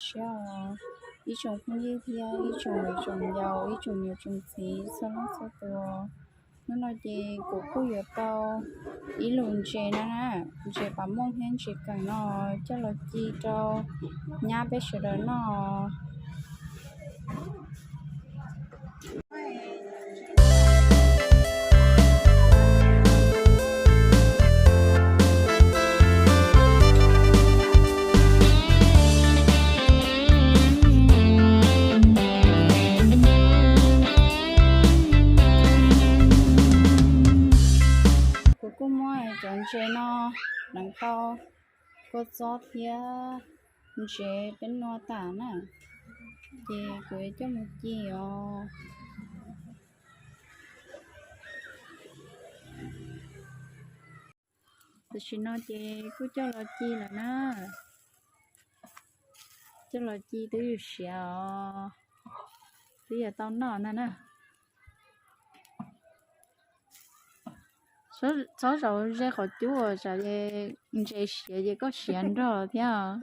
Siab os, ib tsoom phooj ywg thiab ib tsoom niam tsoom yaus, ib tsoom niam tsoom txiv txhua leej txhua tus. Hnub no ces kuv kuj yuav tau ib lus ntses no na, ntses pas mooj thiab ntses keem no coj los ci rau nyab peb sawv daws noj. Kuv kuj muab cov ntses no hneev tau kua txob thiab ntses peb nua tas na, ces kuv yuav coj mus ci os. Tam sim no ces kuj coj los ci lawm na, coj los ci twb yuav siav os, twb yuav tau noj ntag na. Txhob zaum ze qhov cub, tsam ntses siav ces koj siav nrog thiab.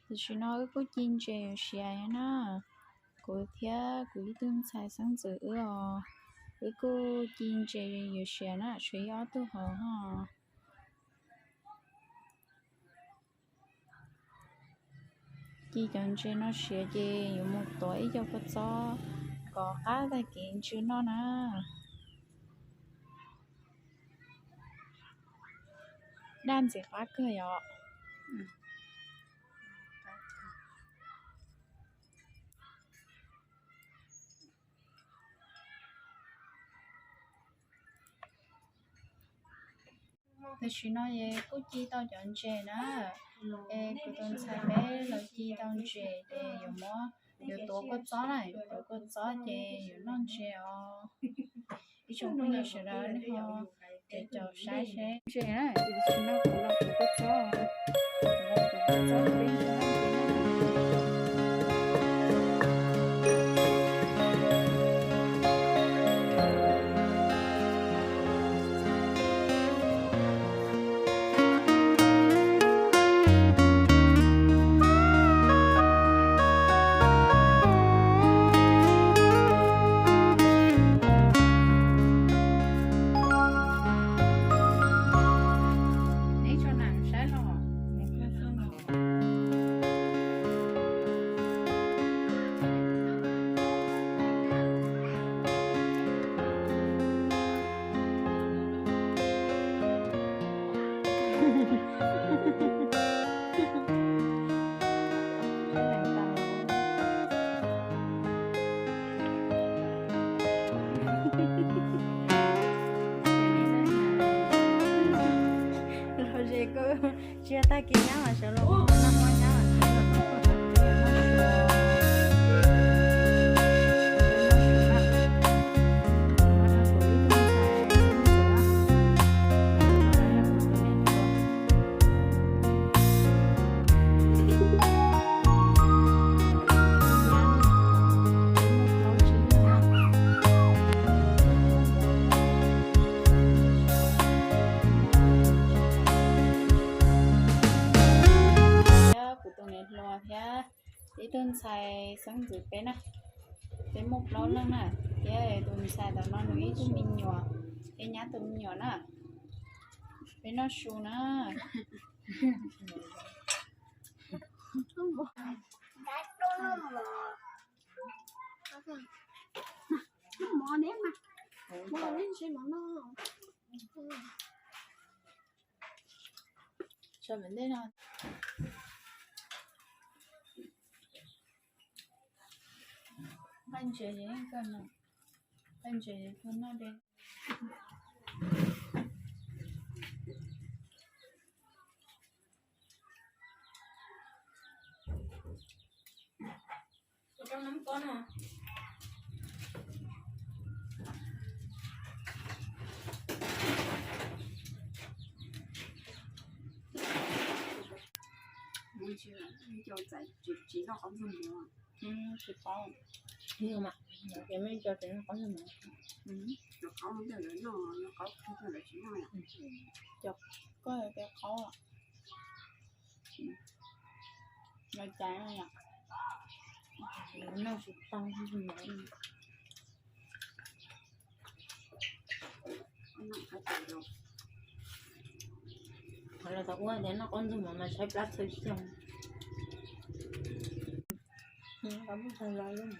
Tam sim no wb kuj ci ntses yuav siav na, kuv thiab kuv ib tug ntxhais xeeb ntxwv wb os, wb kuj ci ntses yuav siav na, tshuav ib ob tug hauv ho. Ci cov ntses no siav ces yuav mus tuav ib co kua txob kom qab tag kev ntsw noj na. Daj ntxim qab kawg yom. Tam sim no es kuj ci tau cov ntses na, es kuv tus ntxhais peb los ci tau ntses ces yuav muab, yuav tuav kua txob na, tuav kua txob ces yuav noj ntses os. Ib tsoom phooj ywg sawv daws nej ho caum saib seb ntses na, tam sim no kuv los tuav kua txob, kuv los tuav kua txob peb ntses na. Los ze kuj tsis yog tag kis nyab mas sawv los noj mov nyab. Thiab kuv tus niam hluas thiab ib tug ntxhais xeeb ntxwv peb na, peb muaj plaub leeg na, thiab tus ntxhais ntawm no nws ib tug me nyuam, peb nyab tus me nyuam na, peb noj su na. Ntses, ntses koj noj dej. Tsis paub, mas ces muaj ib co tseem noj qaub ntsej muag. Cov qaub, koj cov qaub, lawv cais no yom, noj tsis tau. Qhov lawv tau ua tias noj qaub ntsej muag mas tshaib plab txhawj xyoo. Qaub ntsej muag los lub.